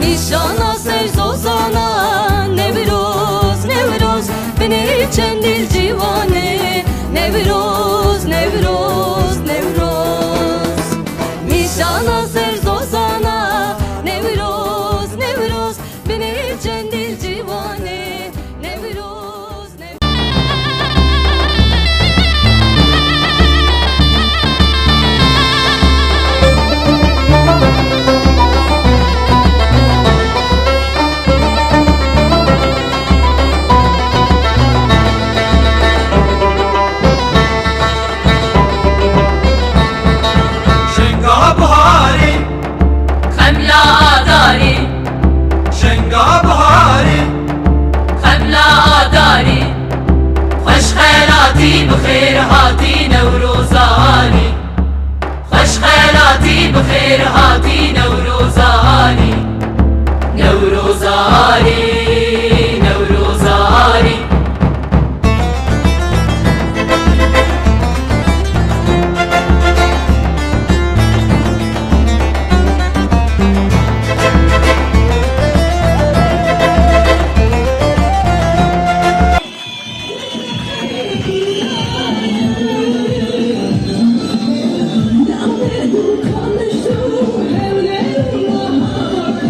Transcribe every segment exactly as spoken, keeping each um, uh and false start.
Nîşana ser zozana, Newroz, Newroz, binê çendîl ciwanî, Newroz, Newroz, Newroz. Nîşana ser zozana, Newroz, Newroz, binê çendîl ciwanî, Newroz, Newroz. Şenga biharî, xemla adarî. Şenga biharî, xemla adarî. Xweş xelatî, bi xêr hatî Newroza arî. Xweş xelatî, bi xêr hatî Newroza arî. Newroza arî, Newroza arî.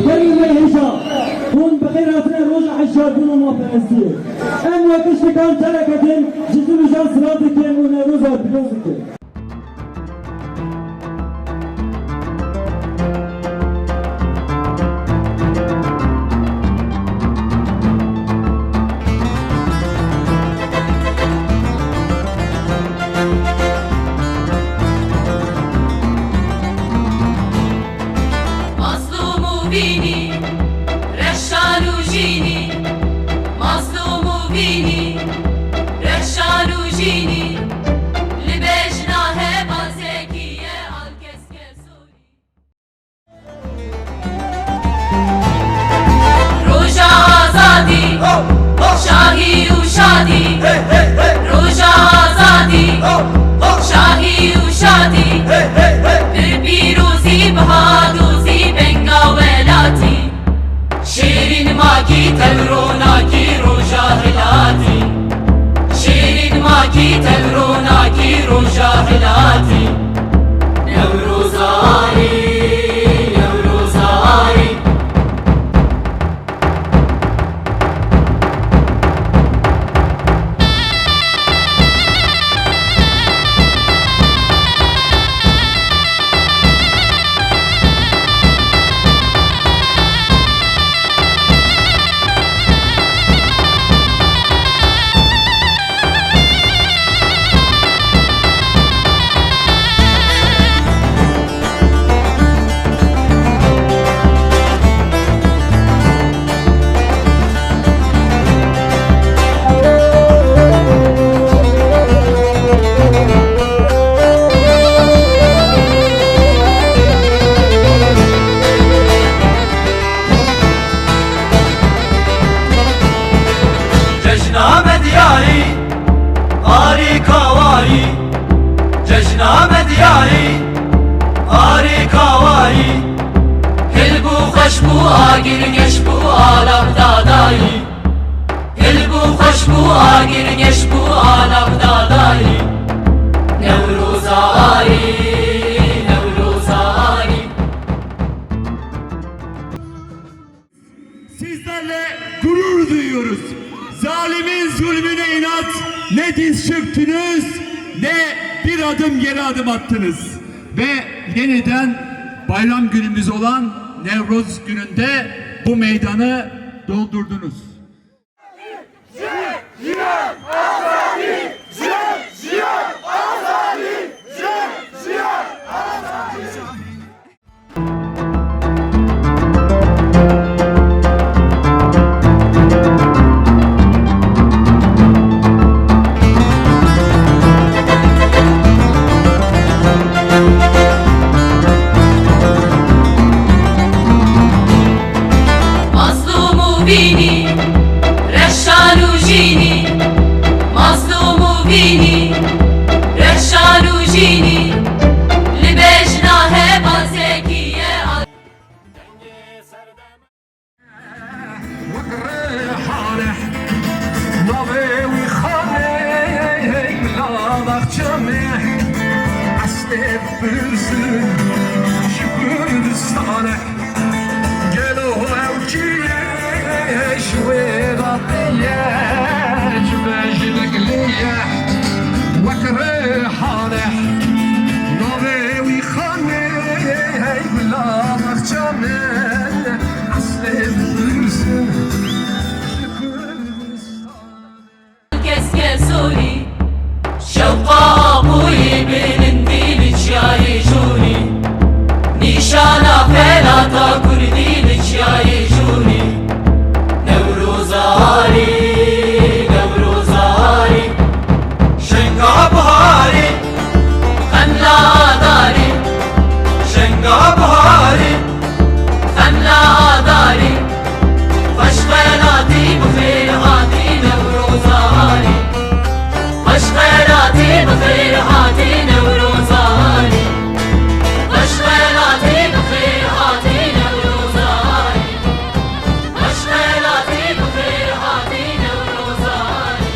Berî me hêja, hûn bi xêr hatine roja hişyarbûn û maperestiyê. Em wekî ştikan tereke dên, ji zû nijan silav dikin û Newroza pîroz dikin. Mazlûmû vînî, reşan û jînî, mazlûmû vînî, reşan û jînî, li bejna hema zekîye al kes kesûnî. Roja azadî, şahî û şadî. Roja azadî, şahî û şadî. Bi pîrozî, bi hadozî, benga welatî. Şêrîn ma kî tewronakî roja hilatî. Şêrîn ma kî tewronakî roja hilatî. Newroza arî, Newroza arî. Cejna me diyarî, arî kawarî. Cejna me diyarî, arî kawarî. Hil bû, xweş bû, agir geş bû, alav dadayî. Hil bû, xweş bû, agir geş bû, alav dadayî. Newroza arî, Newroza arî. Sizlerle gurur duyuyoruz. Zalimin zulmüne inat, ne diz çöktünüz, ne bir adım geri adım attınız. Ve yeniden bayram günümüz olan Newroz gününde bu meydanı doldurdunuz. Mazlûm û vînî, reşan û jînî, mazlûm û vînî, reşan û jînî, li bejna hema zekîye. Pirsin ji Kurdistanê, gelo ew kî ye ji wêlatê ye, ji bejnek lê ye, wek Rêhanê, navê wî Xanê, hey bila Mexçanê, eslê pirsin ji Kurdistanê. Kes kesorî, şewqa apoyê bênin dî li çiyayê Jorî. Nîşana xelata kurdî li çiyayê Jorî. Newroza harî, Newroza harî. Şenga biharî, xemla adarî. Şenga biharî, xemla adarî. Xweş xelatî bi xêr hatî Newroza harî. Xweş xelatî bi xêr hatî Newroza harî. Xweş xelatî bi xêr hatî Newroza harî. Xweş xelatî bi xêr hatî Newroza harî.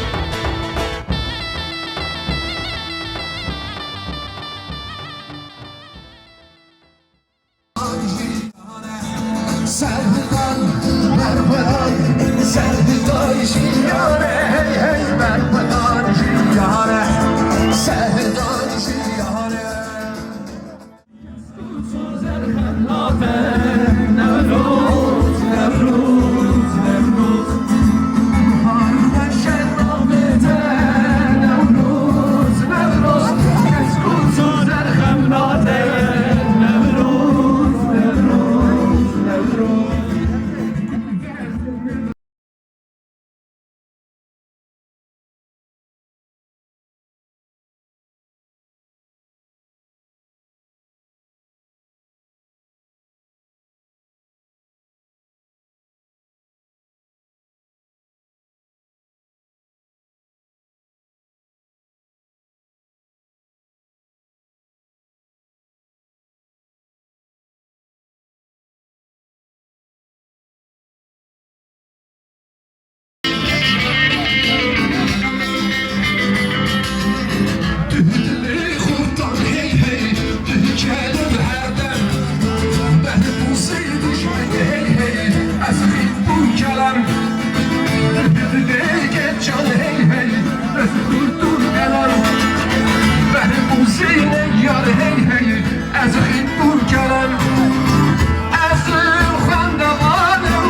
Serhidan, berxwedan, serhidan jiyane, hey, hey, berxwedan jiyane, serhidan jiyane. Dilê xurtan hey hey, dilê kelem her dem. Behr bûsê duşmen hey hey, ez xît bû kelem. Dilê geçan hey hey, ez xît bû kelem. Behr bûsê yar hey hey, ez xît bû kelem. Ez im xwendevan im,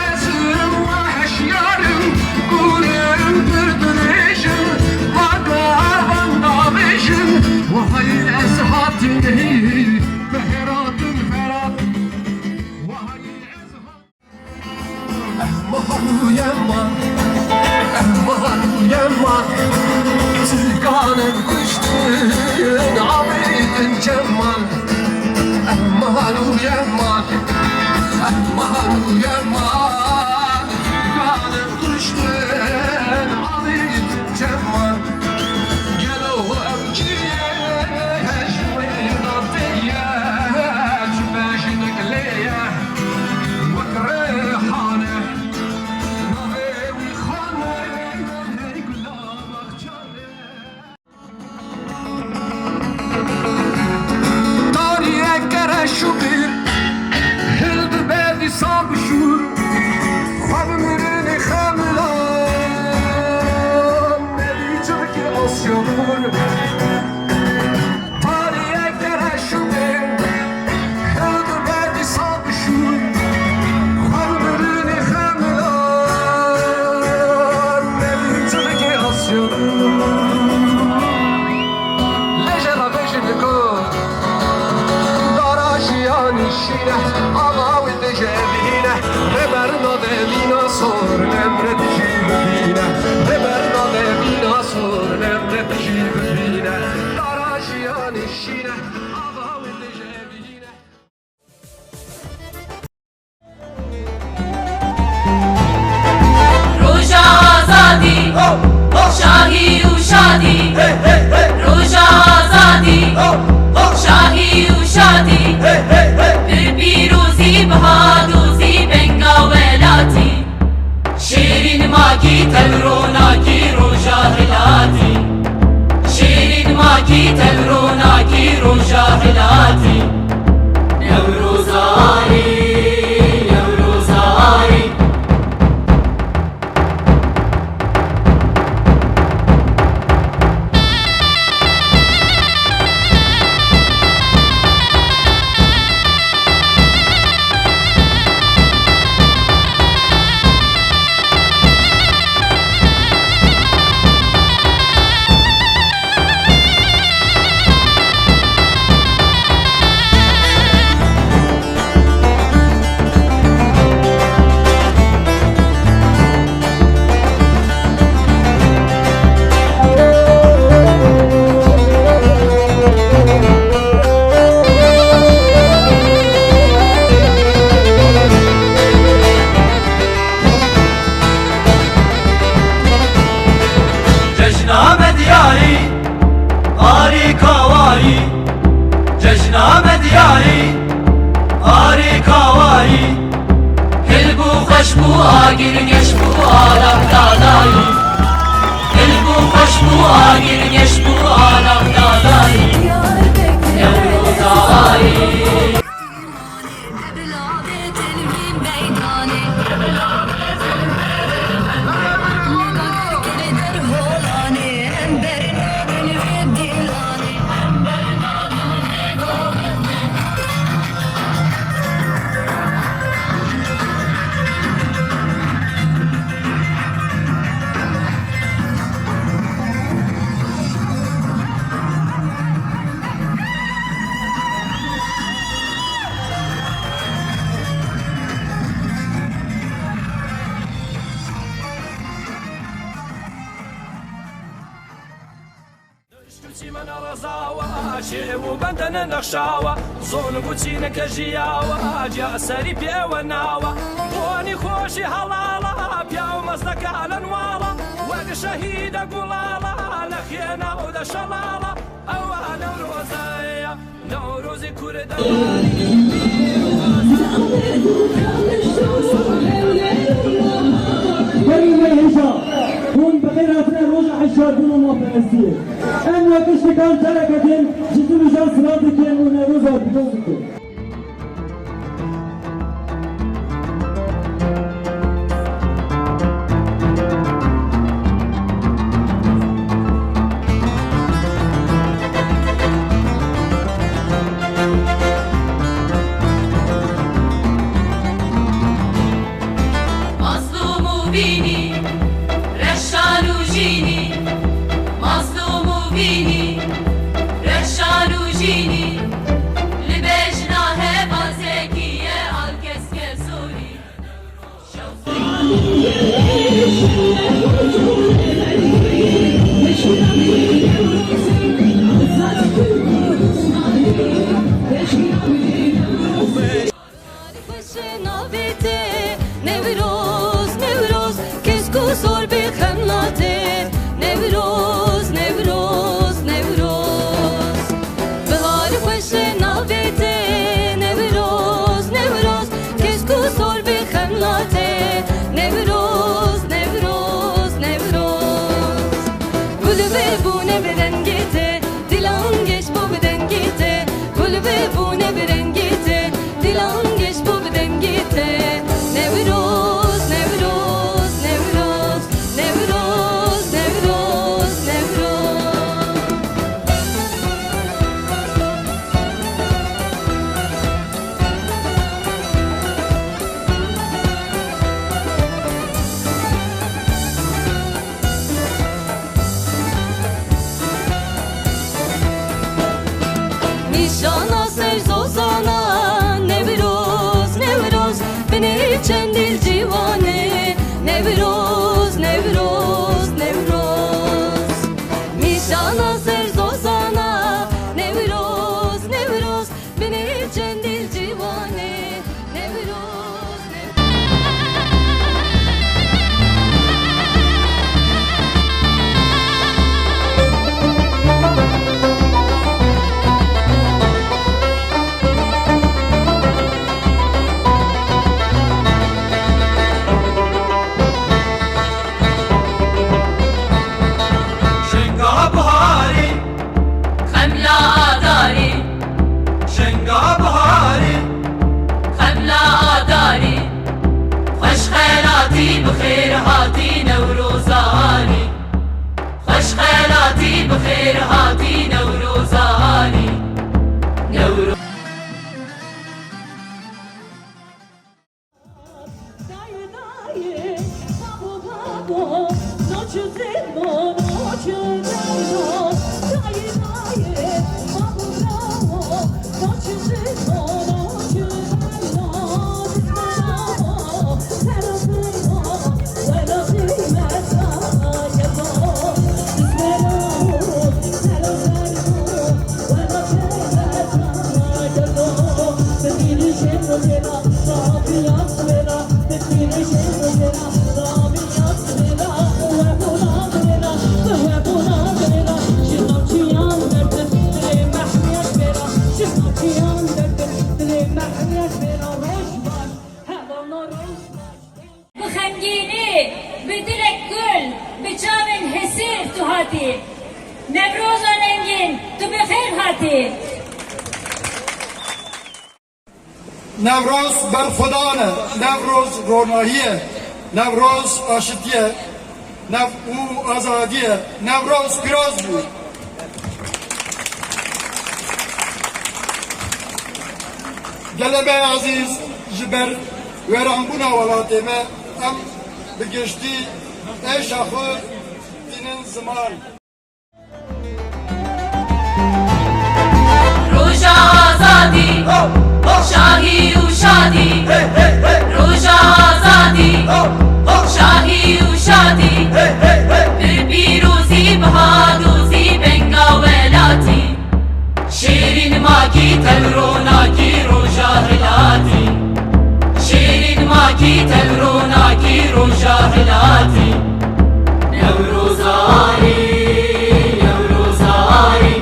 ez im weheşyar im, gûr im pir dirêj im, ma gavan davêj im, wahayî ez hatim hî, bi heratim ferat, wahayî ez hatim. Ehmal û yeman, ehmal û yeman, tirkan in kuştin, avêtin ceman. Ehmal û yeman, ehmal û yeman, tirkan in kuştin, avêtin ceman. Gelo ew kî ye, ji wêlatê ye, ji bejnek lê ye, wek Rêhanê, navê wî Xanê, hey gula Mexçanê. Tarî eke reş û bîr, hildibe dîsa bi şûr. Xwe bi mirinê xemilan, nevî çirkê Asya bûr. Tarî eke reş û bîr, hildibe dîsa bi şûr. Xwe bi mirinê xemilan, nevî çirkê Asya bûr. Lêje ra vejî niko, dara jiyanî şîne, ava wî dije bihîne, rêber nade mîna sor, lemre dijî bibîne, rêber nade mîna sor, lemre dijî bibîne, dara jiyanî şîne, ava wî dije bihîne. Roja azadî, şahî û şadî. Roja azadî, şahî û şadî. Bi pîrozî, bi hadozî, benga welatî. Hil bû xweş bû agir geş bû alam dadayî. Hil bû xweş bû agir geş bû alam dadayî. Newroz ayî. Çîmena rezawa, şêw û bendene nexşawa, zon û çîneke jiyawa, ciya serî pêwe nawa. Bonî xweşî helala, piya û mezdeke elen wala, wek şehîde gulala, nexyê naw de şelala, ewa Newroze ya. Berî me hêja, hûn bi xêr hatine roja hişyarbûn û maperestiyê. Em wekiştikan tereke kên, ji zû nijan silav dikin û Newroza pîroz dikin. Mazlûm û vînî, reşan û jînî, mazlûm û vînî, reşan û jînî, li bejna heva zekîye al keske zorî. Xweşe navê te Newroz, Newroz, kesk û zor bê xemla te. Newroz, Newroz, Newroz. Bihar xweşe navê te Newroz, Newroz, kesk û zor bê xemla te. Newroz, Newroz, Newroz. Gul ve bûne bi rengê te, dilan geş bo bi dengê te. Gul ve bûne bi rengê te, dilan geş bo bi dengê te. Newroz, Newroz, Newroz. Newroz, Newroz, Newroz. Nîşana ser zozana, Newroz, Newroz, binê çendîl ciwanê, Newroz, Newroz, Newroz. Nîşana ser zozana, Newroz, Newroz, binê çendîl ciwanê, Newroz, Newroz. Şenga biharî, xemla adarî. Şenga biharî, xemla adarî. Xweş xelatî, bi xêr hatî Newroza anî. Xweş xelatî, bi xêr hatî Newroza anî. Newro- Newroz berxwedan e, Newroz ronahîye, Newroz aşitîye, New û azadîye, Newroz pîroz bû. Gelê me ezîz, ji ber wêranbûna welatê me, em bi giştî êşa xwe tînin ziman. Roja azadî, şahî û şadî. Roja azadî, şahî û şadî. Bi pîrozî, bi hadozî, benga welatî. Şêrîn ma kî tev ronakî roja hilatî. Şêrîn ma kî tev ronakî roja hilatî. Newroz arî, Newroz arî.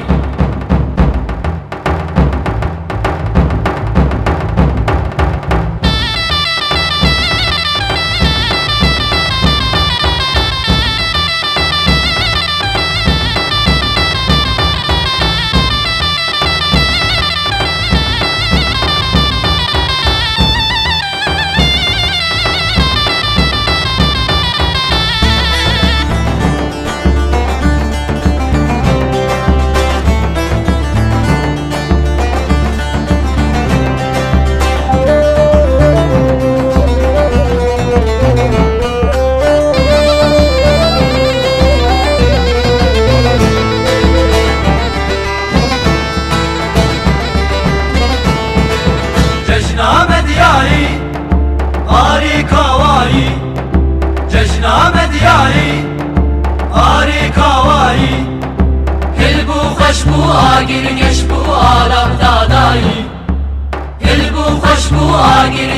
Cejna me diyayî, arî kawayî. Cejna me diyayî, arî kawayî. Hil bû, xweş bû, agir geş bû, alam dadayî. Hil bû, xweş bû, agir